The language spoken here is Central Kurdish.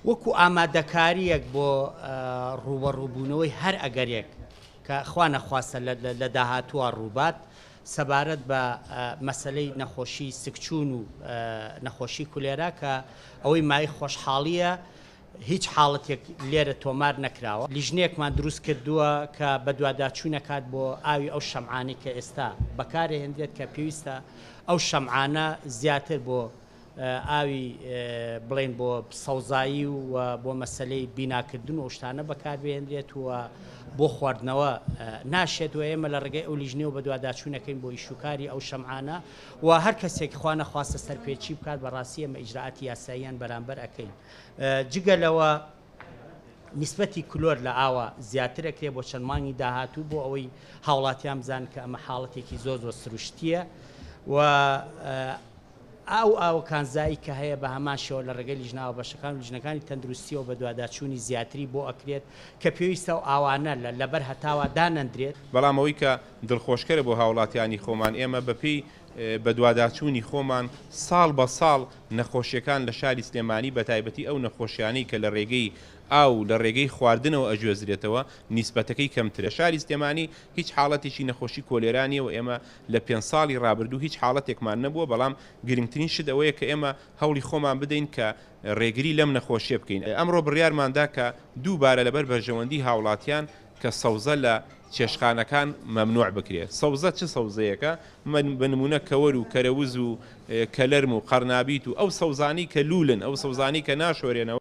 وەکو ئامادەکارییەک بۆ ڕووبەڕووبوونەوەی هەر ئەگەرێک کە خوا نەخواستە لە داهاتووە ڕووبات سەبارەت بە مەسەلەی نەخۆشی سکچوون و نەخۆشی کولێرا کە ئەوەی مایەی خۆشحاڵییە هیچ حاڵەتێک لێرە تۆمار نەکراوە. لیژنەیەکمان دروست کردووە کە بەدواداچوون ئەکات بۆ ئاوی ئەو شەمعانەی کە ئێستا بەکارئەهێندرێت کە پێویستە ئەو شەمعانە زیاتر بۆ ئاوی بڵێین بۆ سەوزایی و بۆ مەسەلەی بیناکردن و ئەو شتانە بەکاربهێنرێت و بۆ خواردنەوە ناشێت و ئێمە لە ڕێگەی ئەو لیژنەوە بەدواداچوونەکەین بۆ ئیشوکاری ئەو شەمعانە و هەر کەسێک خوا نەخواستە سەرپێچی بکات بەڕاستی ئێمە ئیجرائاتی یاساییان بەرامبەر ئەکەین جگە لەوە نیسبەتی کلۆر لە ئاوا زیاتر ئەکرێت بۆ چەند مانگی داهاتوو بۆ ئەوەی هاوڵاتیان بزانن کە ئەمە حاڵەتێکی زۆر زۆر سروشتییە و ئەو ئاوە کانزایی کە هەیە بە هەمان شێوە لە ڕێگەی لیژنە هاوبەشەکان و لیژنەکانی تەندروستییەوە بەدواداچوونی زیاتری بۆ ئەکرێت کە پێویستە ئەو ئاوانە لە لەبەر هەتاوا دانەندرێت. بەڵام ئەوەی کە دڵخۆشکەرە بۆ هاوڵاتیانی خۆمان ئێمە بەپێی بەدواداچوونی خۆمان ساڵ بە ساڵ نەخۆشیەکان لە شاری سلێمانی بەتایبەتی ئەو نەخۆشیانەی کە لە ڕێگەی ئاو و لە ڕێگەی خواردنەوە ئەگوێزرێتەوە نیسبەتەکەی کەمترە. شاری سلێمانی هیچ حاڵەتێکی نەخۆشی کۆلێرا نیە و ئێمە لە پێنج ساڵی ڕابردوو هیچ حاڵەتێکمان نەبووە، بەڵام گرنگترین شت ئەوەیە کە ئێمە هەوڵی خۆمان بدەین کە ڕێگری لەم نەخۆشیە بکەین. ئەمڕۆ بڕیارمان دا کە دووبارە لەبەر بەرژەوەندی هاوڵاتیان کە سەوزە لە چێشتخانەکان مەمنوع بکرێت. سەوزە چ سەوزەیەکە؟ بە نموونە کەوەر و کەرەوز و کەلەرم و قەرنابیت و ئەو سەوزانەی کە لوولن، ئەو سەوزانەی کە ناشۆرێنەوە.